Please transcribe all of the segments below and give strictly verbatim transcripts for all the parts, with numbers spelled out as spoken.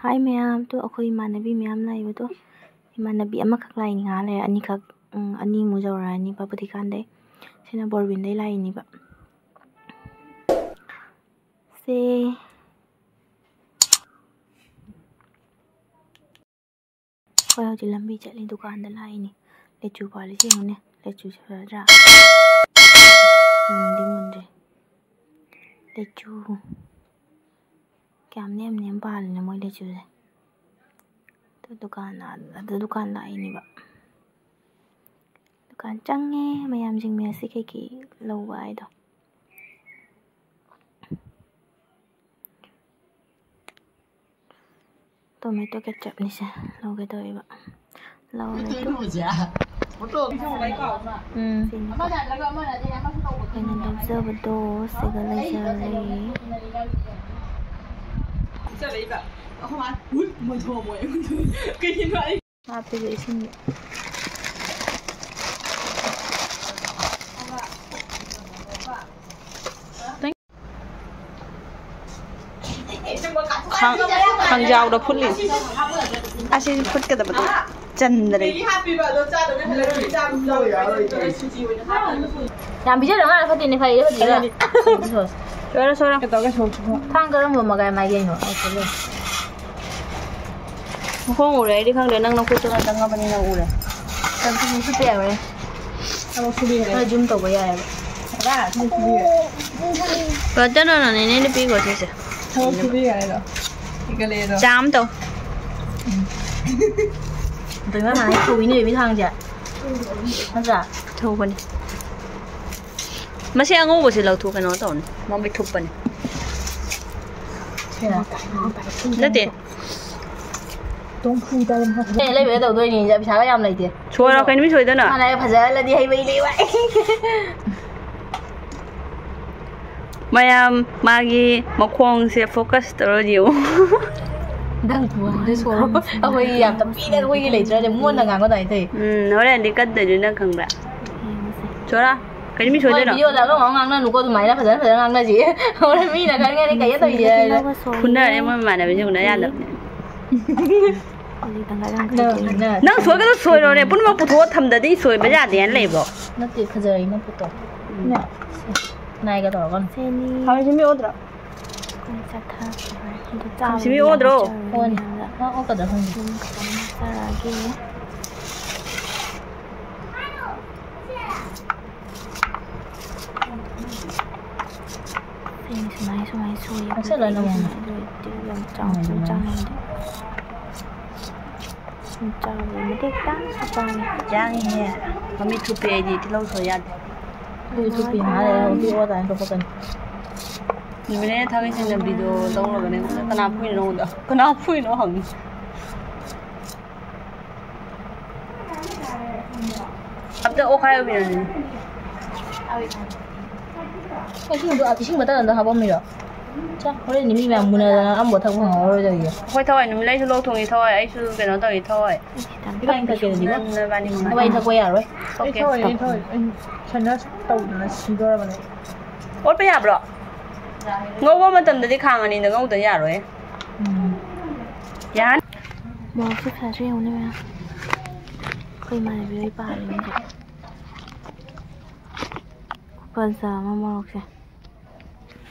ꯍꯥꯏ ꯃꯌꯥꯝ, ꯇꯨ ꯑꯩꯈꯣꯏ ꯏꯃꯥꯟꯅꯕꯤ ꯃꯌꯥꯝ ꯂꯥꯛꯏꯕꯗꯣ, ꯏꯃꯥꯟꯅꯕꯤ ꯑꯃꯈꯛ ꯂꯥꯛꯏꯅꯤ ꯉꯥꯏꯍꯥꯛ ꯂꯩꯔ, ꯑꯅꯤꯈꯛ, ꯎꯝ, ꯑꯅꯤꯃꯨꯛ ꯌꯧꯔꯛꯑꯅꯤꯕ ꯄꯨꯊꯤꯀꯥꯟꯗꯩ꯫ ꯁꯤꯅ ꯕꯣꯔꯕꯤꯟꯗꯩ ꯂꯥꯛꯏꯅꯤꯕ꯫ ꯁꯦ꯫ ꯑꯩꯈꯣꯏ ꯍꯧꯖꯤꯛ ꯂꯝꯕꯤ ꯆꯠꯂꯤ, ꯗꯨꯀꯥꯟꯗ ꯂꯥꯛꯏꯅꯤ꯫ ꯂꯦꯆꯨ ꯄꯥꯜꯂꯤꯁꯦ ꯌꯦꯡꯉꯨꯅꯦ, ꯂꯦꯆꯨꯁꯦ ꯐꯖꯗ꯭ꯔꯥ? ꯃꯨꯟꯗꯤ ꯃꯨꯟꯗ꯭ꯔꯤ꯫ ꯂꯦꯆꯨ ꯀꯌꯥꯝ ꯅꯦꯝ ꯅꯦꯝ ꯄꯥꯜꯂꯤꯅꯣ ꯃꯣꯏ ꯂꯦꯆꯨꯁꯦ꯫ ꯑꯗꯨ ꯗꯨꯀꯥꯟ ꯑꯥ-, ꯑꯗꯨ ꯗꯨꯀꯥꯟ ꯂꯥꯛꯏꯅꯦꯕ꯫ ꯗꯨꯀꯥꯟ ꯆꯪꯉꯦ, ꯃꯌꯥꯝꯁꯤꯡ ꯃꯦꯠꯁꯤ ꯀꯩꯀꯩ ꯂꯧꯕ ꯍꯥꯏꯗꯣ꯫ ꯇꯣꯃꯦꯇꯣ ꯀꯦꯆꯞꯅꯤꯁꯦ ꯂꯧꯒꯦ ꯇꯧꯔꯤꯕ꯫ ꯂꯧꯔꯦ ꯑꯗꯨ꯫ ꯎꯝ꯫ ꯑꯩꯅ ꯂꯧꯖꯕꯗꯣ ꯁꯤꯒ ꯂꯩꯖꯔꯦ꯫ ꯍꯥꯞꯄꯤꯕ ꯏꯁꯤꯡꯗꯣ꯫ ꯈꯥꯡ-, ꯈꯥꯡꯖꯥꯎꯗ ꯐꯨꯠꯂꯤ꯫ ꯑꯁꯤꯁꯨ ꯐꯨꯠꯀꯗꯕꯗꯣ ꯆꯟꯗ꯭ꯔꯦ꯫ ꯌꯥꯝ ꯄꯤꯖꯗꯕ ꯃꯥꯜꯂꯦ, ꯐꯠꯇꯦꯅꯦ, ꯐꯩꯌꯦ, ꯐꯠꯇꯦ꯫ ꯁꯣꯏꯔꯣ, ꯁꯣꯏꯔꯣ꯫ ꯊꯥꯡ ꯀꯔꯝꯕ ꯃꯒꯥꯏ ꯃꯥꯏꯒꯩꯅꯣ? ꯑꯣ, ꯁꯣꯏꯔꯦ꯫ ꯃꯈꯣꯡ ꯎꯔꯦ, ꯑꯩꯗꯤ ꯈꯪꯗ꯭ꯔꯦ, ꯅꯪ ꯅꯈꯨꯠꯇꯨꯅ ꯆꯪꯉꯕꯅꯤꯅ ꯎꯔꯦ꯫ ꯆꯪꯁꯤꯟ ꯐꯨꯠꯄ ꯌꯥꯔꯣꯏ꯫ ꯊꯕꯛ ꯁꯨꯕꯤꯈ꯭ꯔꯦ꯫ ꯈꯔ ꯖꯨꯝ ꯇꯧꯕ ꯌꯥꯏꯑꯕ꯫ ꯊꯕꯛ ꯁꯨꯕꯤꯈ꯭ꯔꯦ꯫ ꯀꯩꯅꯣꯅꯦ, ꯅꯦꯅꯦ ꯄꯤꯈꯣ ꯁꯤꯁꯦ꯫ ꯊꯕꯛ ꯁꯨꯕꯤꯈ꯭ꯔꯦ ꯑꯗꯣ꯫ ꯍꯦꯟꯒꯠꯂꯛꯑꯦ ꯑꯗꯣ꯫ ꯆꯥ ꯑꯃ ꯇꯧ꯫ ꯑꯗꯣ ꯏꯃꯥ ꯃꯥꯅ ꯊꯧꯕꯤꯅꯦ ꯕꯦꯕꯤ ꯊꯥꯡꯁꯦ꯫ ꯅꯠꯇ꯭ꯔꯥ? ꯊꯧꯕꯅꯦ꯫ ꯃꯁꯤ ꯑꯉꯧꯕꯁꯦ ꯂꯧꯊꯣꯛ, ꯀꯩꯅꯣ ꯇꯧꯅꯤ, ꯃꯃꯤꯠ ꯊꯨꯞꯄꯅꯤ꯫ ꯁꯤꯔꯥ? ꯅꯠꯇꯦ꯫ ꯑꯦ, ꯂꯩꯕꯗ ꯇꯧꯗꯣꯏꯅꯤ, ꯄꯩꯁꯥꯒ ꯌꯥꯝ ꯂꯩꯇꯦ꯫ ꯁꯣꯏꯔꯣ, ꯀꯩꯅꯣ ꯃꯤ ꯁꯣꯏꯗꯅ? ꯃꯥꯅ ꯑꯩ ꯐꯖꯍꯜꯂꯗꯤ ꯍꯩꯕꯩꯅꯦ ꯚꯥꯏ꯫ ꯃꯌꯥꯝ, ꯃꯥꯒꯤ ꯃꯈꯣꯡꯁꯦ focus ꯇꯧꯔ ꯌꯦꯡꯉꯨ꯫ ꯅꯪ ꯊꯨꯒꯥꯏꯗꯣꯏ ꯁꯣꯔꯣ꯫ ꯑꯩꯈꯣꯏꯒꯤ ꯌꯥꯝ ꯇꯞꯄꯤꯅ ꯑꯩꯈꯣꯏꯒꯤ ꯂꯩꯇ꯭ꯔꯗꯤ ꯃꯣꯟꯅ ꯉꯥꯡꯕ ꯑꯗꯨꯃꯥꯏꯅ ꯇꯧꯏ꯫ ꯎꯝ, ꯍꯣꯔꯦꯟꯗꯤ ꯀꯠꯇꯣꯏꯅꯤ, ꯅꯪ ꯈꯪꯕ꯭ꯔꯥ? ꯁꯣꯔꯥ, ꯀꯩꯅꯣ ꯃꯤ ꯍꯣꯏ, ꯁꯣꯏꯗꯣꯏꯅꯣ? Video ꯗ ꯑꯃ ꯉꯥꯡꯅꯅꯨꯀꯣ, ꯑꯗꯨꯃꯥꯏꯅ ꯐꯖꯅ ꯐꯖꯅ ꯉꯥꯡꯅꯁꯤ꯫ ꯍꯣꯔꯦꯟ ꯃꯤꯅ ꯈꯪꯉꯗꯤ ꯀꯩꯅꯣ ꯇꯧꯏꯁꯦ ꯍꯥꯏꯅ꯫ ꯐꯨꯅꯔꯦ ꯃꯣꯏ ꯃꯃꯥꯟꯅꯕꯤꯁꯤꯡ ꯎꯅ ꯌꯥꯗꯕꯅꯦ꯫ ꯅꯪ ꯁꯣꯏꯒꯗꯧ ꯁꯣꯏꯔꯣꯅꯦ, ꯄꯨꯝꯅꯃꯛ ꯄꯨꯊꯣꯛꯑ ꯊꯝꯗꯗꯤ ꯁꯣꯏꯕ ꯌꯥꯗꯦ ꯍꯥꯏꯅ ꯂꯩꯕ꯭ꯔꯣ? ꯅꯠꯇꯦ, ꯐꯖꯩꯅ ꯄꯨꯊꯣꯛ꯫ ꯅꯥꯏꯒ ꯇꯧꯔꯒ꯫ ꯁꯦꯅꯤ꯫ ꯍꯥꯎ, ꯁꯤ ꯃꯤ ꯑꯣꯗ꯭ꯔꯣ? ꯑꯩꯈꯣꯏ ꯆꯥꯊꯔꯛꯄ ꯍꯣꯔꯦꯟ꯫ ꯑꯗꯨ ꯆꯥꯕꯗꯤ ꯁꯤ ꯃꯤ ꯑꯣꯗ꯭ꯔꯣ? ꯌꯥꯝ ꯆꯥꯔꯣꯏ ꯑꯣꯟ꯫ ꯃꯌꯥꯝꯗ꯫ ꯅꯪ ꯑꯣꯛꯀꯗ꯭ꯔꯥ ꯈꯪꯗꯦ꯫ ꯑꯗꯨꯝ ꯈꯤꯇꯪ ꯆꯥꯔꯛꯑꯒꯦ꯫ ꯁꯦꯅꯤ ꯁꯨꯃꯥꯏ ꯁꯨꯃꯥꯏ ꯁꯣꯏꯌꯦ꯫ ꯀꯛꯁꯜꯂꯣ ꯅꯪ ꯑꯣꯏꯅ꯫ ꯑꯗꯨ ꯑꯣꯏꯔꯗꯤ ꯌꯥꯝ ꯆꯥꯎꯅ ꯎꯝ꯫ ꯆꯥ ꯉꯝꯗꯦ꯫ ꯆꯥꯕꯗꯤ ꯃꯇꯦꯛ ꯈꯤꯇꯪ ꯍꯥꯞꯄꯛꯑꯒꯦ꯫ ꯌꯥꯡꯉꯤꯍꯦ꯫ ꯃꯃꯤꯠ ꯊꯨꯞꯄꯦ ꯑꯩꯗꯤ ꯇꯤꯜꯍꯧ ꯁꯣꯏ ꯌꯥꯗꯦ꯫ ꯑꯩꯈꯣꯏ ꯊꯨꯞꯄꯤ ꯉꯥꯏꯍꯥꯛ ꯂꯩꯔꯒ ꯄꯤꯛꯑꯣ ꯑꯗꯥꯏꯅ ꯇꯧꯈꯠꯀꯅꯤ꯫ ꯅꯨꯃꯤꯠ ꯂꯩꯅ ꯊꯥꯡꯒꯩ ꯁꯦꯡꯅꯕꯤꯗꯣ ꯂꯧꯔꯒꯅꯦ ꯑꯩꯉꯣꯟꯗ ꯀꯅꯥ ꯐꯨꯏꯅꯣ ꯅꯉꯣꯟꯗ? ꯀꯅꯥ ꯐꯨꯏꯅꯣ ꯍꯪꯉꯤ꯫ ꯑꯝꯇ ꯑꯣꯛꯈꯥꯏ ꯑꯣꯏꯕꯤꯔꯝꯃꯤꯅꯦ꯫ ꯏꯁꯤꯡꯗꯣ, ꯏꯁꯤꯡ ꯕꯇꯜ ꯑꯝꯇ ꯍꯥꯞꯄꯝꯃꯤꯔꯣ? ꯆꯥ, ꯍꯣꯔꯦꯟꯗꯤ ꯃꯤ ꯃꯌꯥꯝ ꯃꯨꯟꯅꯗꯅ ꯑꯝꯕ ꯊꯛꯄ ꯐꯪꯍꯧꯔꯣꯏꯗꯧꯔꯤꯌꯦ꯫ ꯑꯩꯈꯣꯏ ꯊꯋꯥꯏ ꯅꯨꯃꯤꯠꯂꯩꯁꯨ ꯂꯣꯛ ꯊꯨꯡꯉꯤ ꯊꯋꯥꯏ, ꯑꯩꯁꯨ ꯀꯩꯅꯣ ꯇꯧꯏ ꯊꯋꯥꯏ꯫ ꯏꯕꯥꯅꯤ ꯊꯛꯀꯦ ꯑꯗꯨꯗꯤꯀꯣ? ꯅꯪ ꯅꯕꯥꯅꯤ ꯃꯉꯥꯏ꯫ ꯊꯋꯥꯏ ꯊꯛꯄ ꯌꯥꯔꯣꯏ꯫ ꯑꯩ ꯑꯣꯀꯦ꯫ ꯊꯛꯑꯣꯏ, ꯑꯩ ꯊꯛꯑꯣꯏ꯫ ꯑꯩ ꯁꯥꯏꯅꯁ ꯇꯧꯗꯅ ꯁꯤꯗꯣꯔꯕꯅꯦ꯫ ꯑꯣꯠꯄ ꯌꯥꯕ꯭ꯔꯣ? ꯉꯧꯕ ꯃꯇꯝꯗꯗꯤ ꯈꯥꯡ ꯑꯅꯤꯗ ꯉꯧꯗ ꯌꯥꯔꯣꯏ꯫ ꯎꯝ꯫ ꯌꯥꯅꯤ꯫ ꯃꯣꯔꯣꯛꯁꯦ ꯐꯖꯅ ꯌꯦꯡꯉꯨꯅꯦ ꯃꯌꯥꯝ꯫ ꯑꯩꯈꯣꯏ ꯏꯃꯥꯟꯅꯕꯤ ꯍꯣꯏ ꯄꯥꯜꯂꯤꯅꯦ꯫ ꯈꯨꯐꯖ ꯑꯃ ꯃꯣꯔꯣꯛꯁꯦ꯫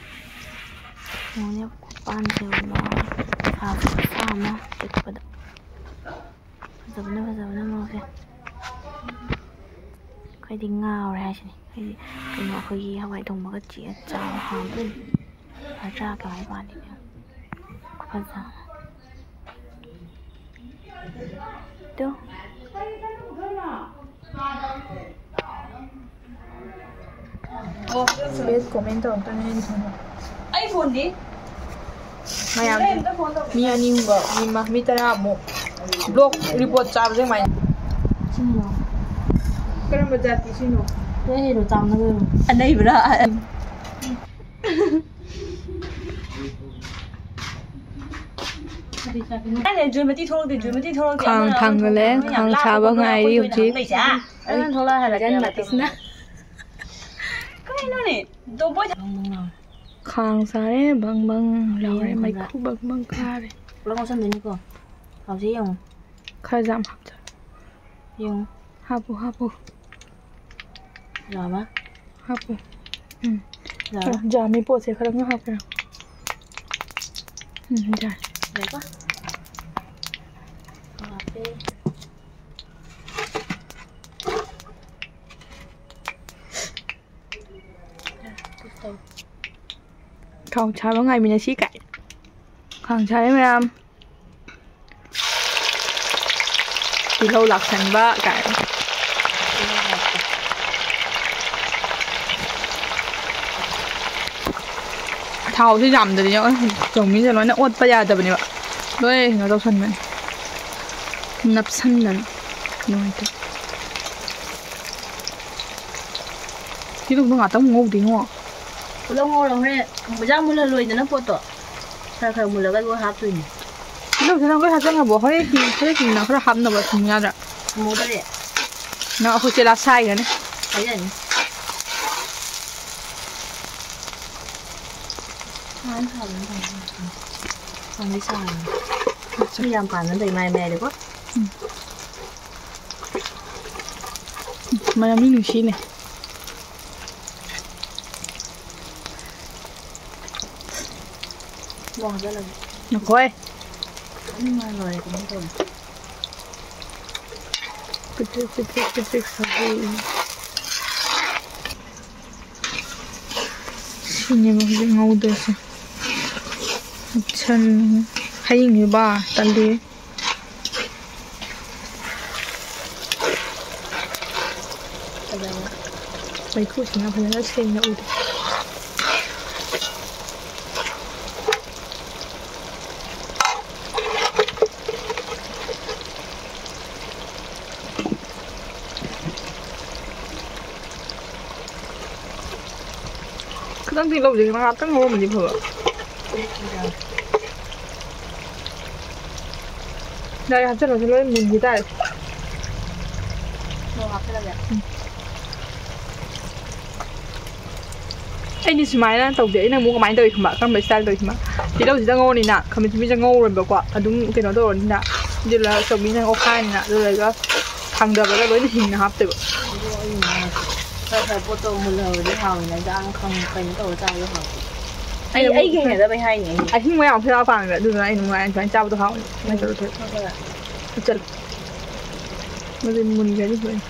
ꯌꯦꯡꯉꯨꯅꯦ ꯈꯨꯄꯥꯟꯁꯦ ꯌꯦꯡꯉꯨꯅꯦ꯫ ꯁꯥꯁꯨ ꯈꯨꯁꯥ ꯑꯃ ꯆꯤꯛꯄꯗ꯫ ꯐꯖꯕꯅ ꯐꯖꯕꯅ ꯃꯣꯔꯣꯛꯁꯦ꯫ ꯑꯩꯈꯣꯏꯗꯤ ꯉꯥꯎꯔꯦ ꯍꯥꯏꯁꯤꯅꯤ꯫ ꯑꯩꯗꯤ ꯀꯩꯅꯣ ꯑꯩꯈꯣꯏꯒꯤ ꯍꯋꯥꯏ ꯊꯣꯡꯕꯒ ꯆꯤꯛꯑ ꯆꯥꯕ ꯍꯥꯎꯗꯣꯏꯅꯤ꯫ ꯐꯗ꯭ꯔꯥ ꯀꯃꯥꯏ ꯄꯥꯜꯂꯤꯅꯣ? ꯈꯨꯐꯖ ꯑꯃ꯫ ꯇꯨ꯫ ꯕꯦꯗ ꯀꯣꯃꯦꯟ ꯇꯧꯔꯛꯇꯣꯏꯅꯦ ꯑꯩꯅ ꯈꯪꯕ꯫ ꯑꯩ ꯐꯣꯟꯗꯤ? ꯃꯌꯥꯝ ꯃꯤ ꯑꯅꯤ ꯑꯍꯨꯝꯒ ꯃꯤ ꯃ-, ꯃꯤ ꯇꯔꯥꯃꯨꯛ ꯕ꯭ꯂꯣꯛ ꯔꯤꯄꯣꯔꯠ ꯆꯥꯕꯁꯦ ꯀꯃꯥꯏꯅ? ꯁꯤꯅꯣ꯫ ꯀꯔꯝꯕ ꯖꯥꯇꯤ ꯁꯤꯅꯣ? ꯂꯣꯏ ꯍꯩꯔꯣ ꯆꯥꯝꯅ ꯂꯣꯏꯔꯣ꯫ ꯑꯅꯩꯕ꯭ꯔꯥ? ꯈꯥꯡ ꯊꯥꯡꯒꯠꯂꯦ, ꯈꯥꯡ ꯁꯥꯕ ꯉꯥꯏꯔꯤ ꯍꯧꯖꯤꯛ꯫ ꯀꯩꯅꯣꯅꯦ? ꯈꯥꯡ ꯁꯥꯔꯦ, ꯕꯪ ꯕꯪ ꯂꯥꯎꯔꯦ, ꯃꯩꯈꯨ ꯕꯪ ꯕꯪ ꯀꯥꯔꯦ꯫ ꯄꯨꯂꯞ ꯉꯧꯁꯟꯗꯣꯏꯅꯤꯀꯣ꯫ ꯊꯥꯎꯁꯦ ꯌꯦꯡꯉꯨ꯫ ꯈꯔ ꯌꯥꯝ ꯍꯥꯞꯆꯔꯣ꯫ ꯌꯦꯡꯉꯨ꯫ ꯍꯥꯞꯄꯨ, ꯍꯥꯞꯄꯨ꯫ ꯌꯥꯔꯕ? ꯍꯥꯞꯄꯨ꯫ ꯎꯝ꯫ ꯌꯥꯔꯕ? ꯌꯥꯝꯃꯤ ꯄꯣꯠꯁꯦ ꯈꯔ ꯉꯥ ꯍꯥꯞꯄꯤꯔꯣ꯫ ꯎꯝ, ꯌꯥꯔꯦ꯫ ꯌꯥꯔꯕ? ꯍꯥꯞꯄꯦ꯫ ꯊꯥꯎ ꯁꯥꯕ ꯉꯥꯏꯃꯤꯟꯅꯁꯤ ꯀꯥꯏ꯫ ꯈꯥꯡ ꯁꯥꯔꯦ ꯃꯌꯥꯝ꯫ ꯇꯤꯜꯍꯧ ꯂꯥꯛꯁꯟꯕ ꯀꯥꯏꯅ꯫ ꯊꯥꯎꯁꯦ ꯌꯥꯝꯗꯗꯤ ꯆꯧꯃꯤꯁꯦ ꯂꯣꯏꯅ ꯑꯣꯠꯄ ꯌꯥꯗꯕꯅꯦꯕ꯫ ꯂꯣꯏ ꯀꯩꯅꯣ ꯇꯧꯁꯟꯕꯅꯦ꯫ ꯅꯞꯁꯟꯗꯅ꯫ ꯅꯨꯡꯉꯥꯏꯇꯦ꯫ ꯁꯤꯗꯨꯝꯗꯣ ꯉꯥꯛꯇꯪ ꯉꯧꯗꯣꯏꯉꯣ꯫ ꯄꯨꯂꯞ ꯉꯧꯔ ꯍꯣꯔꯦꯟ ꯍꯤꯟꯖꯥꯡ ꯃꯨꯜꯍꯜꯂꯣꯏꯗꯅ ꯄꯣꯠꯇꯣ꯫ ꯈꯔ ꯈꯔ ꯃꯨꯜꯂꯒ ꯑꯗꯨꯒ ꯍꯥꯞꯇꯣꯏꯅꯦ꯫ ꯇꯤꯜꯍꯧꯁꯦ ꯅꯪ ꯂꯣꯏ ꯍꯥꯞꯆꯟꯈ꯭ꯔꯕꯣ? ꯍꯣꯔꯦꯟ ꯀꯤ-, ꯍꯣꯔꯦꯟ ꯀꯤꯅ ꯈꯔ ꯍꯥꯞꯅꯕ ꯊꯝꯃꯨ ꯌꯥꯗ꯭ꯔꯥ? ꯊꯝꯍꯧꯗꯔꯦ꯫ ꯅꯪ ꯑꯩꯈꯣꯏ ꯆꯦ ꯂꯥꯛ ꯁꯥꯏꯒꯅꯤ꯫ ꯍꯥꯏꯖꯅꯤ꯫ ꯁꯥꯅꯤ ꯁꯥꯕꯅꯤ ꯁꯥꯅꯤ꯫ ꯁꯥꯅꯤ ꯁꯥꯕꯅꯤ꯫ ꯁꯤ ꯌꯥꯝ ꯀꯥꯟꯅꯗꯦ ꯃꯥꯏ ꯃꯌꯥꯏꯗꯀꯣ꯫ ꯎꯝ꯫ ꯃꯅꯝꯗꯤ ꯅꯨꯡꯁꯤꯅꯦ꯫ ꯃꯣꯔꯣꯛ ꯍꯥꯞꯆꯜꯂꯒꯦ꯫ ꯉꯥꯏꯈꯣꯍꯦ꯫ ꯑꯅꯤꯃꯛ ꯂꯣꯏꯔꯦ, ꯀꯩꯅꯣ ꯇꯧꯔꯦ꯫ ꯄꯤꯗ꯭ꯔꯤꯛ, ꯄꯤꯗ꯭ꯔꯤꯛ, ꯄꯤꯗ꯭ꯔꯤꯛ ꯁꯧꯍꯜꯂꯤ꯫ ꯁꯤꯅꯦꯕ ꯍꯧꯖꯤꯛ ꯉꯧꯗꯣꯏꯁꯦ꯫ ꯃꯨꯠꯁꯟ-, ꯍꯌꯤꯡꯂꯤꯕ ꯇꯜꯂꯤ꯫ ꯐꯖꯅ꯫ ꯃꯩꯈꯨꯁꯤꯅ ꯐꯖꯅ ꯁꯦꯡꯅ ꯎꯗꯦ꯫ ꯈꯤꯇꯪꯗꯤ ꯂꯧꯖꯒꯦ, ꯉꯥꯏꯍꯥꯛꯇꯪ ꯉꯧꯔꯝꯃꯗꯤ ꯐꯕ꯫ ꯌꯥꯔꯦ, ꯍꯥꯞꯆꯜꯂꯁꯤ, ꯂꯣꯏ ꯃꯨꯟꯈꯤ ꯇꯥꯔꯦ꯫ ꯃꯣꯔꯣꯛ ꯍꯥꯞꯆꯜꯂꯒꯦ꯫ ꯎꯝ꯫ ꯑꯩꯗꯤ ꯁꯨꯃꯥꯏꯅ ꯇꯧꯗꯦ꯫ ꯑꯩꯅ ꯑꯃꯨꯛ ꯀꯃꯥꯏꯅ ꯇꯧꯏ ꯈꯪꯕ? ꯀꯔꯝꯕ style ꯇꯧꯏ ꯈꯪꯕ? ꯇꯤꯜꯍꯧꯁꯤꯗ ꯉꯧꯔꯅꯤꯅ, ꯈꯥꯃꯦꯟ ꯑꯁꯤꯟꯕꯤꯁꯦ ꯉꯧꯔꯣꯏꯕꯀꯣ, ꯑꯗꯨꯝ ꯀꯩꯅꯣ ꯇꯧꯔꯅꯤꯅ, ꯑꯗꯨꯒ ꯆꯧꯃꯤꯅ ꯑꯣꯠꯈꯥꯏꯔꯅꯤꯅ, ꯑꯗꯨ ꯂꯣꯏꯔꯒ ꯊꯥꯡꯗꯕꯗ ꯂꯣꯏꯅ ꯍꯤꯡꯅ ꯍꯥꯞꯇꯣꯏꯕ꯫ ꯑꯗꯣ ꯑꯩꯅ ꯍꯥꯏꯁꯦ, ꯈꯔ ꯈꯔ ꯄꯣꯠꯇꯣ ꯃꯨꯜꯍꯧꯔꯗꯤ ꯍꯥꯎꯋꯦꯅ, ꯏꯟꯖꯥꯡ ꯈꯪ-, ꯀꯩꯅꯣ ꯇꯧꯔ ꯆꯥꯕꯗꯣ ꯍꯥꯎꯇꯦ꯫ ꯑꯩ, ꯑꯩꯅ ꯑꯩꯒꯤ ꯑꯃꯨꯛ ꯍꯩꯅꯗꯕꯩ ꯍꯥꯏꯅꯦ ꯑꯩꯗꯤ꯫ ꯑꯍꯤꯡꯕ ꯌꯥꯝ ꯊꯤꯅ ꯄꯥꯝꯃꯦꯕ, ꯑꯗꯨꯗꯨꯅ ꯑꯩꯅ ꯑꯃꯨꯛ ꯑꯗꯨꯃꯥꯏꯅ ꯆꯥꯕꯗꯣ ꯍꯥꯎꯋꯦ꯫ ꯑꯗꯨꯃꯥꯏꯅ ꯇꯧꯔ ꯊꯣꯡꯉꯦ꯫ ꯈꯔ ꯈꯔ꯫ ꯆꯠꯂꯣ꯫ ꯃꯗꯨ ꯃꯨꯟꯈ꯭ꯔꯗꯤ ꯂꯣꯏꯅ꯫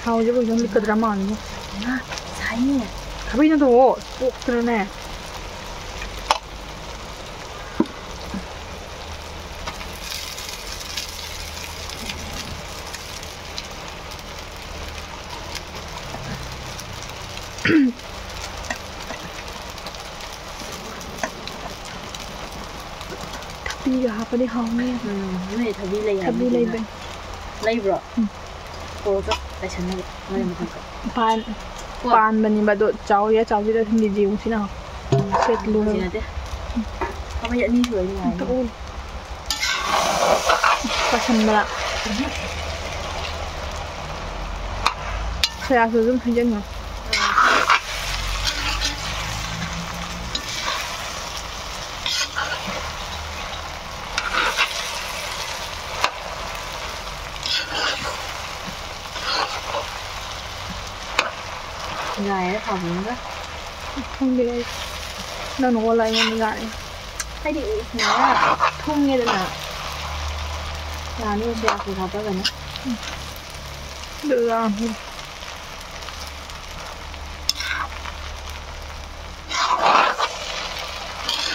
ꯍꯥꯎꯁꯤꯕꯨ ꯑꯗꯨꯝ ꯂꯤꯛꯀꯗ꯭ꯔꯥ ꯃꯥꯜꯂꯤꯉꯣ꯫ ꯏꯃꯥ, ꯁꯥꯏꯅꯦ꯫ ꯈꯥꯕꯩꯅ ꯇꯧꯋꯣ꯫ ꯄꯣꯛꯇ꯭ꯔꯅꯦ꯫ ꯊꯕꯤꯒ ꯍꯥꯞꯄꯗꯤ ꯍꯥꯎꯅꯤ꯫ ꯎꯝ, ꯅꯣꯏ ꯊꯕꯤ ꯂꯩ ꯊꯕꯤ ꯍꯥꯏꯕꯅꯤꯅ꯫ ꯂꯩꯕꯅꯤ꯫ ꯂꯩꯕ꯭ꯔꯣ? ꯎꯝ꯫ ꯄꯣꯔꯛꯑꯣ, ꯂꯥꯏꯁꯟꯅꯕ, ꯃꯔꯩ ꯃꯈꯣꯡ ꯀꯛ-꯫ ꯄꯥꯟ-, ꯀꯣ꯫ ꯄꯥꯟꯕꯅꯤꯕ ꯑꯗꯣ, ꯆꯥꯎꯔꯤꯔ ꯆꯥꯎꯗ꯭ꯔꯤꯔ ꯈꯪꯗꯦ, ꯌꯦꯡꯉꯨꯁꯤ ꯂꯥꯎ꯫ ꯁꯦꯠ ꯂꯣꯏꯔꯒ꯫ ꯍꯧꯖꯤꯛ ꯅꯠꯇꯦ꯫ ꯈꯥꯕꯩ ꯑꯅꯤ ꯁꯨꯔꯗꯤ ꯌꯥꯔꯅꯤ꯫ ꯑꯝꯇ ꯑꯣꯜꯂꯨ꯫ ꯄꯥꯁꯟꯕ꯭ꯔꯥ? ꯁꯣꯌꯥꯁꯨ ꯑꯗꯨꯝ ꯍꯩꯖꯤꯟꯈꯣ꯫ ꯌꯥꯏꯌꯦ, ꯊꯥꯎꯕꯤꯃꯒ꯫ ꯈꯪꯗꯦ ꯑꯩ꯫ ꯅꯪꯅ ꯑꯣꯜꯂ ꯑꯩꯉꯣꯟꯗ ꯌꯥꯔꯦ꯫ ꯍꯥꯏꯗꯤ, ꯁꯨꯃꯥꯏꯅ ꯊꯨꯡꯉꯦꯗꯅ꯫ ꯌꯥꯅꯤ, ꯁꯤ ꯌꯥꯛꯄꯤ ꯍꯥꯞꯄꯒꯅꯤ꯫ ꯑꯗꯨ ꯌꯥꯝ ꯍꯩ꯫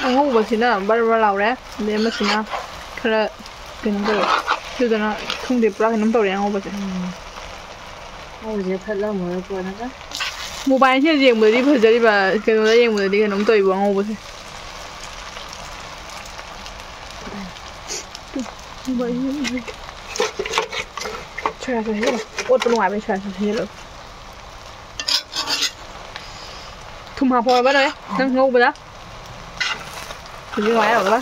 ꯑꯉꯧꯕꯁꯤꯅ ꯕꯔ ꯕꯔ ꯂꯥꯎꯔꯦ, ꯑꯗꯩ ꯑꯃꯁꯤꯅ ꯈꯔ ꯀꯩꯅꯣ ꯇꯧꯋꯦ꯫ ꯑꯗꯨꯗꯨꯅ ꯈꯪꯗꯦ, ꯄꯨꯔꯥ ꯀꯩꯅꯣꯝ ꯇꯧꯔꯦ ꯑꯉꯧꯕꯁꯦ꯫ ꯎꯝ꯫ ꯑꯉꯧꯕꯁꯦ ꯐꯠꯂꯝꯃꯔꯣꯏꯀꯣ, ꯅꯠꯇ꯭ꯔꯥ? Mobile ꯁꯤꯗ ꯌꯦꯡꯕꯗꯗꯤ ꯐꯖꯔꯤꯕ, ꯀꯩꯅꯣꯗ ꯌꯦꯡꯕꯗꯗꯤ ꯀꯩꯅꯣꯝ ꯇꯧꯋꯤꯕ ꯑꯉꯧꯕꯁꯦ꯫ ꯁꯣꯌꯥ ꯁꯣꯁ ꯍꯩꯖꯜꯂꯣ꯫ ꯑꯣꯠꯄ ꯅꯨꯡꯉꯥꯏꯕꯅꯦ ꯁꯣꯌꯥ ꯁꯣꯁ ꯍꯩꯖꯜꯂꯒ꯫ ꯊꯨꯝ ꯍꯥꯞꯄꯧꯔꯕ ꯂꯣꯏꯔꯦ ꯅꯪ ꯉꯧꯕꯗ? ꯍꯧꯖꯤꯛ ꯉꯥꯏꯔꯝꯃꯒ꯫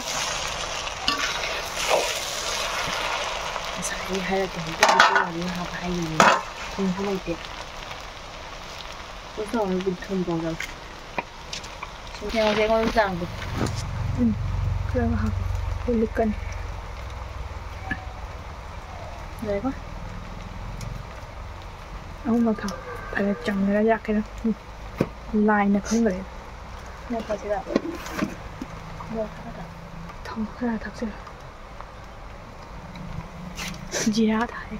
ꯑꯩ ꯍꯥꯏꯔꯛꯀꯦ, ꯍꯧꯖꯤꯛ ꯍꯧꯖꯤꯛ ꯍꯥꯏꯔꯤꯅꯤ, ꯍꯥꯞꯄ ꯍꯥꯏꯅꯤꯡꯉꯤ꯫ ꯊꯨꯝꯁꯨ ꯂꯩꯇꯦ꯫ ꯁꯣꯁ ꯇꯧꯔꯒ ꯊꯨꯝ powder꯫ ꯁꯨꯝ ꯌꯦꯡꯉꯁꯦ ꯑꯩꯉꯣꯟꯗ ꯆꯥꯡꯗꯣ꯫ ꯎꯝ, ꯈꯔꯒ ꯍꯥꯞꯄꯣ꯫ ꯑꯩ ꯂꯤꯛꯀꯅꯤ꯫ ꯂꯣꯏꯔꯦꯀꯣ? ꯑꯍꯨꯝꯃꯛ ꯊꯥꯎ꯫ ꯐꯔꯦ, ꯆꯪꯉꯦꯔꯥ ꯌꯥꯛꯀꯦꯔꯥ? ꯎꯝ꯫ ꯂꯥꯏꯅ ꯈꯪꯗ꯭ꯔꯦ꯫ ꯅꯠꯇ꯭ꯔꯁꯤꯗ ꯃꯣꯔꯣꯛ ꯈꯔ ꯊꯥꯛ-, ꯊꯥꯎ ꯈꯔ ꯊꯥꯛꯆꯤꯜꯂꯣ꯫ ꯖꯤꯔꯥ ꯊꯥꯛꯑꯦ꯫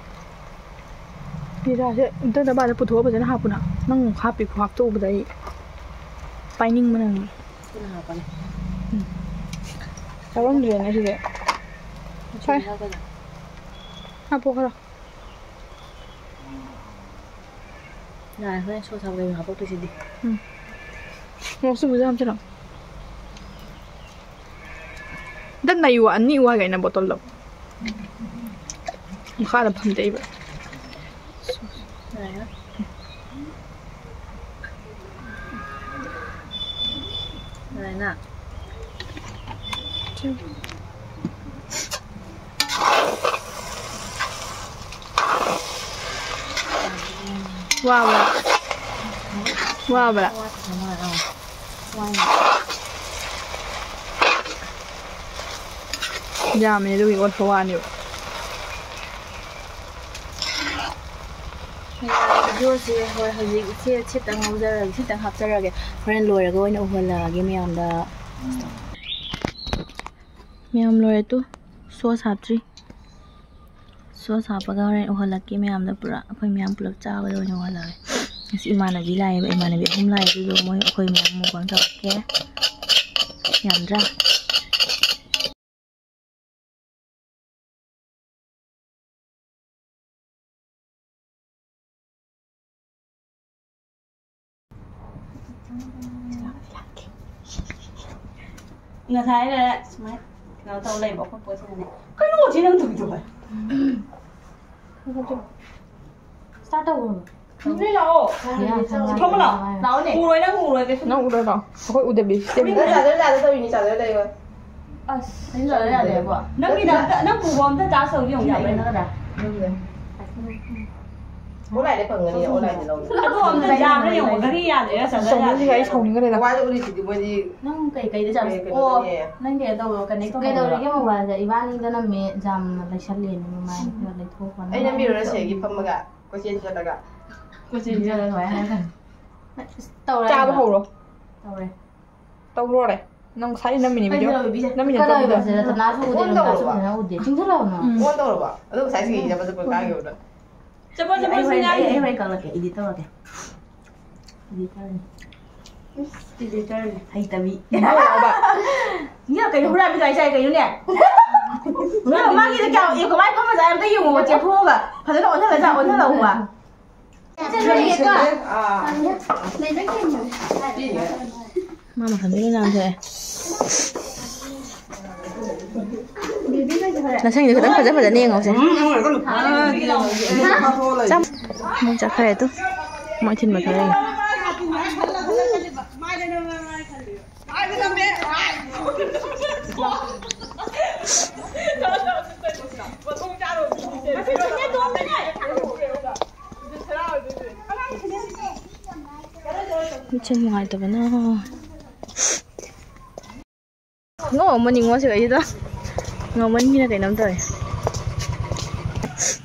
ꯖꯤꯔꯥꯁꯦ ꯑꯝꯇ ꯅꯕꯥꯗ ꯄꯨꯊꯣꯛꯑ ꯐꯖꯅ ꯍꯥꯞꯄꯨꯅ꯫ ꯅꯪ ꯍꯥꯞꯄꯤ ꯈꯨꯍꯥꯞꯇꯣ ꯎꯕꯗ ꯑꯩ ꯄꯥꯏꯅꯤꯡꯕꯅ ꯉꯝꯃꯦ꯫ ꯁꯤꯅ ꯍꯥꯞꯄꯅꯤ꯫ ꯎꯝ꯫ ꯌꯥꯎꯔꯝꯗ꯭ꯔꯦꯅꯦ ꯁꯤꯗꯤ꯫ ꯁꯤ ꯐꯔꯦ꯫ ꯍꯥꯞꯄꯗ꯫ ꯍꯥꯞꯄꯣ ꯈꯔ꯫ ꯌꯥꯔꯦ, ꯍꯣꯔꯦꯟ ꯁꯣꯁ ꯍꯥꯞꯄꯗ ꯍꯥꯞꯄꯛꯇꯣꯏꯁꯤꯗꯤ꯫ ꯎꯝ꯫ ꯃꯣꯔꯣꯛꯁꯨ ꯐꯖꯅ ꯍꯥꯞꯆꯤꯜꯂꯣ꯫ ꯑꯝꯇ ꯅꯩꯌꯨ, ꯑꯅꯤ ꯋꯥꯏꯒꯩꯅ ꯕꯣꯇꯜꯗꯣ꯫ ꯃꯈꯥꯗ ꯐꯝꯗꯩꯕ꯫ ꯌꯥꯔꯦ꯫ ꯌꯥꯔꯦꯅ꯫ ꯋꯥꯕ꯭ꯔꯥ? ꯋꯥꯕ꯭ꯔꯥ? ꯌꯥꯝꯃꯦ, ꯑꯗꯨꯒꯤ ꯑꯣꯠꯄ ꯋꯥꯅꯦꯕ꯫ ꯚꯤꯗꯤꯑꯣꯁꯦ, ꯍꯣꯏ, ꯍꯧꯖꯤꯛ ꯁꯤ ꯁꯤꯇꯪ ꯉꯧꯖꯔꯒꯦ, ꯁꯤꯇꯪ ꯍꯥꯞꯆꯔꯒꯦ꯫ ꯍꯣꯔꯦꯟ ꯂꯣꯏꯔꯒ ꯑꯣꯏꯅ ꯎꯍꯜꯂꯛꯑꯒꯦ ꯃꯌꯥꯝꯗ꯫ ꯃꯌꯥꯝ ꯂꯣꯏꯔꯦ ꯇꯨ꯫ ꯁꯣꯁ ꯍꯥꯞꯇ꯭ꯔꯤ꯫ ꯁꯣꯁ ꯍꯥꯞꯄꯒ ꯍꯣꯔꯦꯟ ꯎꯍꯜꯂꯛꯀꯦ ꯃꯌꯥꯝꯗ ꯄꯨꯔꯥ꯫ ꯑꯩꯈꯣꯏ ꯃꯌꯥꯝ ꯄꯨꯂꯞ ꯆꯥꯕꯗ ꯑꯣꯏꯅ ꯎꯍꯜꯂꯛꯑꯒꯦ꯫ ꯉꯁꯤ ꯏꯃꯥꯟꯅꯕꯤ ꯂꯥꯛꯑꯦꯕ, ꯏꯃꯥꯟꯅꯕꯤ ꯑꯍꯨꯝ ꯂꯥꯛꯑꯦ, ꯑꯗꯨꯗꯣ ꯃꯣꯏ ꯑꯩꯈꯣꯏ ꯃꯌꯥꯝ mukbang ꯇꯧꯔꯛꯀꯦ꯫ ꯌꯥꯝꯗ꯭ꯔꯥ? ꯉꯁꯥꯏꯅ ꯁꯨꯃꯥꯏꯅ ꯀꯩꯅꯣ ꯇꯧ ꯂꯩꯕ ꯑꯩꯈꯣꯏ ꯄꯣꯠꯁꯤꯅꯅꯦ꯫ ꯀꯩꯅꯣ ꯁꯤ ꯅꯪ ꯇꯧꯔꯤꯗꯨꯕꯣ? Start ꯇꯧꯔꯣ꯫ ꯅꯣꯏ ꯂꯥꯛꯑꯣ꯫ ꯁꯤ ꯐꯝꯃꯨ ꯂꯥꯛꯑꯣ꯫ ꯂꯥꯛꯑꯣꯅꯦ꯫ ꯎꯔꯣꯏ, ꯅꯪ ꯎꯔꯣꯏ ꯀꯩꯁꯨ꯫ ꯅꯪ ꯎꯔꯣꯏ ꯂꯥꯛꯑꯣ꯫ ꯑꯩꯈꯣꯏ ꯎꯗꯕꯤ system꯫ ꯅꯪ ꯆꯥꯖꯔ ꯂꯥꯛꯑꯣ ꯇꯧꯔꯤꯅꯤ, ꯆꯥꯖꯔ ꯂꯩꯌꯣ꯫ ꯑꯁ꯫ ꯑꯩꯁꯨ ꯆꯥꯖꯔ ꯌꯥꯗꯦꯕꯣ꯫ ꯅꯪꯒꯤꯗ ꯑꯝꯇ, ꯅꯪ ꯄꯨꯕ ꯑꯝꯇ charge ꯇꯧꯒꯦ ꯌꯦꯡꯉꯨ, ꯌꯥꯕ꯭ꯔꯥ ꯅꯪꯒꯤꯗ? ꯑꯗꯨꯅꯦ꯫ ꯑꯣꯟꯂꯥꯏꯟꯗ ꯐꯪꯒꯅꯤ, ꯑꯣꯟꯂꯥꯏꯟꯗ ꯂꯧꯅꯤ꯫ ꯑꯗꯣ ꯑꯝꯇ ꯌꯥꯕ꯭ꯔꯥ ꯌꯦꯡꯉꯣ, ꯘꯔꯤ ꯌꯥꯗ꯭ꯔꯤꯔꯥ ꯆꯠꯂ ꯁꯣꯝꯗꯁꯤꯒ ꯑꯩ ꯌꯥꯗ꯭ꯔꯤꯔꯥ? ꯁꯥꯎꯅꯤꯡꯈ꯭ꯔꯦꯗ꯫ ꯃꯃꯥꯗ ꯎꯔꯤꯁꯤꯗꯤ ꯃꯣꯏꯗꯤ ꯑꯣ, ꯀꯩ ꯀꯩꯗ ꯆꯠꯂ-, ꯀꯩ ꯑꯣ, ꯀꯩꯅꯣꯅꯦ꯫ ꯅꯪ ꯀꯩꯅꯣ ꯇꯧꯕ꯭ꯔꯣ, connect ꯇꯧꯕ꯭ꯔꯣ? ꯀꯩꯗꯧꯔꯒꯦ ꯃꯣꯕꯥꯏꯜꯗ? ꯏꯕꯥꯅꯤꯗ ꯅꯝꯃꯦ, ꯖꯥꯝꯅ ꯂꯩꯁꯜꯂꯦꯅ ꯃꯃꯥꯏ ꯈꯔ ꯂꯩꯊꯣꯛꯄꯅ꯫ ꯑꯩ ꯅꯝꯕꯤꯔꯣꯔꯥ ꯁꯤꯗꯒꯤ ꯐꯝꯃꯒ ꯀꯣꯏꯆꯦꯟ ꯆꯦꯜꯂꯒ? ꯀꯣꯏꯆꯦꯟ ꯆꯦꯜꯂꯒ ꯑꯗꯨꯃꯥꯏꯅ ꯍꯥꯏꯔꯛꯀꯅꯤ꯫ ꯑꯁ, ꯇꯧꯔꯦ ꯆꯥꯕ ꯑꯩꯅ꯫ ꯍꯧꯔꯣ꯫ ꯇꯧꯔꯦ꯫ ꯇꯧꯔꯣꯔꯦ꯫ ꯅꯪ ꯉꯁꯥꯏ ꯅꯝꯃꯤꯅꯦ ꯀꯩꯅꯣ video꯫ ꯏꯕꯤꯁꯦ? ꯅꯝꯃꯤꯅꯦ ꯀꯩꯅꯣ ꯇꯧꯕꯗꯣ꯫ ꯏꯕꯤꯁꯦ? ꯔꯇꯅꯥꯁꯨ ꯎꯗꯦ, ꯑꯣꯟ ꯔꯇꯅꯥꯁꯨ ꯇꯧꯔꯕ? ꯐꯖꯅ ꯎꯗꯦ꯫ ꯆꯤꯡꯁꯤꯜꯂꯛꯑꯣꯅ꯫ ꯎꯝ꯫ ꯑꯣꯟ ꯇꯧꯔꯕ? ꯑꯗꯣ ꯉꯁꯥꯏ ꯁꯤꯒꯤ ꯆꯠꯄ ꯆꯠꯄ ꯀꯥꯈꯤꯕꯗꯣ꯫ ꯆꯠꯄꯣ, ꯆꯠꯄꯣ, ꯑꯩ ꯍꯣꯔꯦꯟ, ꯁꯤꯅ ꯑꯩ, ꯑꯩ ꯑꯩꯒꯤ꯫ ꯍꯣꯔꯦꯟ ꯀꯛꯂꯛꯀꯦ, edit ꯇꯧꯔꯛꯀꯦ꯫ Edit ꯇꯧꯔꯅꯤ꯫ Edit ꯇꯧꯔꯅꯤ꯫ ꯍꯩꯇꯕꯤ꯫ ꯅꯣꯛꯑꯣꯕ꯫ ꯅꯦ, ꯀꯩꯅꯣ ꯍꯨꯔꯥꯟꯕꯤ ꯒꯥꯔꯤ ꯆꯥꯏ ꯀꯩꯅꯣꯅꯦ? ꯅꯦ, ꯃꯥꯒꯤꯗ ꯀꯌꯥ, ꯑꯦ, ꯀꯃꯥꯏꯅ ꯐꯝꯃꯖꯥꯠꯅꯣ ꯑꯝꯇ ꯌꯦꯡꯉꯣ, ꯆꯦꯞꯊꯣꯛꯑꯒ꯫ ꯐꯖꯅ ꯑꯣꯟꯁꯤꯜꯂ ꯆꯥ, ꯑꯣꯟꯁꯤꯜꯂꯛꯎꯕ꯫ ꯃꯥ ꯃꯊꯟꯇ ꯂꯣꯏ ꯉꯥꯡꯊꯣꯛꯑꯦ꯫ ꯅꯁꯪꯒꯤꯗꯣ ꯈꯤꯇꯪ ꯐꯖ ꯐꯖꯅ ꯌꯦꯡꯍꯧꯁꯦ꯫ ꯆꯝ-, ꯃꯣꯏ ꯆꯠꯈ꯭ꯔꯦ ꯑꯗꯨ꯫ ꯃꯣꯏ ꯊꯤꯟꯕ ꯊꯣꯛꯂꯛꯏ꯫ ꯃꯤꯠꯁꯦ ꯅꯨꯡꯉꯥꯏꯇꯕꯅ꯫ ꯉꯧ ꯑꯃꯅꯤ ꯉꯣ ꯁꯤꯗꯩꯁꯤꯗ꯫ ꯉꯧꯃꯟꯒꯤꯅ ꯀꯩꯅꯣꯝ ꯇꯧꯋꯦ꯫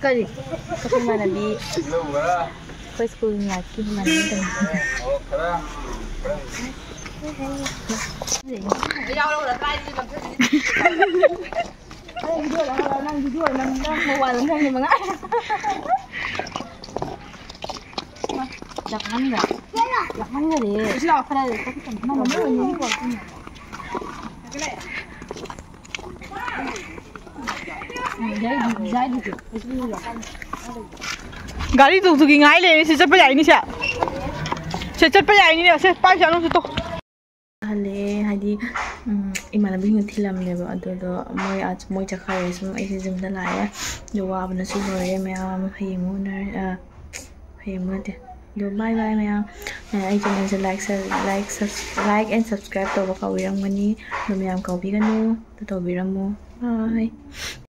ꯀꯔꯤ? ꯑꯩꯈꯣꯏ ꯏꯃꯥꯟꯅꯕꯤ, ꯑꯩꯈꯣꯏ ꯁ꯭ꯀꯨꯜ ꯃꯅꯥꯛꯀꯤ ꯏꯃꯥꯟꯅꯕꯤ ꯑꯃ ꯇꯧꯔꯤ꯫ ꯅꯪ video ꯅꯝ-, ꯅꯪ video ꯅꯝ-, ꯅꯝ mobile ꯅꯝ ꯈꯪꯗꯦ ꯃꯉꯥꯏ꯫ ꯂꯥꯛꯃꯟꯈ꯭ꯔꯦ꯫ ꯂꯥꯛꯃꯟꯈ꯭ꯔꯦ꯫ ꯁꯤ ꯂꯥꯛꯑꯣ, ꯈꯔ ꯅꯪ ꯃꯃꯥ ꯑꯣꯏꯅꯤꯡꯉꯤꯀꯣ꯫ ꯒꯥꯔꯤ ꯇꯨꯛ ꯇꯨꯛꯀꯤ ꯉꯥꯏ ꯂꯩꯔꯦ꯫ ꯁꯤ ꯆꯠꯄ ꯌꯥꯏꯅꯤ ꯁꯦ꯫ ꯁꯦ ꯆꯠꯄ ꯌꯥꯏꯅꯤ ꯁꯦ꯫ ꯄꯥꯏ ꯆꯠꯂꯣ ꯆꯠꯇꯣ꯫ ꯍꯜꯂꯛꯑꯦ, ꯍꯥꯏꯗꯤ, ꯎꯝ, ꯏꯃꯥꯟꯅꯕꯤꯁꯤꯡꯅ ꯊꯤꯜꯂꯝꯃꯦꯕ, ꯑꯗꯨꯗꯣ ꯃꯣꯏ ꯑꯥ, ꯃꯣꯏ ꯆꯠꯈ꯭ꯔꯦ, ꯁꯨꯝ ꯑꯩꯁꯦ ꯌꯨꯝꯗ ꯂꯥꯛꯑꯦ꯫ ꯑꯗꯣ ꯋꯥꯕꯅꯁꯨ ꯂꯣꯏꯔꯦ ꯃꯌꯥꯝ, ꯍꯌꯦꯡ ꯑꯃꯨꯛ ꯎꯅꯔ-, ꯑ, ꯍꯌꯦꯡ ꯑꯃꯨꯛ ꯅꯠꯇꯦ꯫ ꯑꯗꯣ bye bye ꯃꯌꯥꯝ꯫ ꯑ, ꯑꯩ channelꯁꯦ like, ꯁ-, like, ꯁꯁ-, like and subscribe ꯇꯧꯕ ꯀꯥꯎꯕꯤꯔꯝꯒꯅꯤ꯫ ꯑꯗꯣ ꯃꯌꯥꯝ ꯀꯥꯎꯕꯤꯒꯅꯨ, ꯑꯗꯨ ꯇꯧꯕꯤꯔꯝꯃꯣ꯫ Bye꯫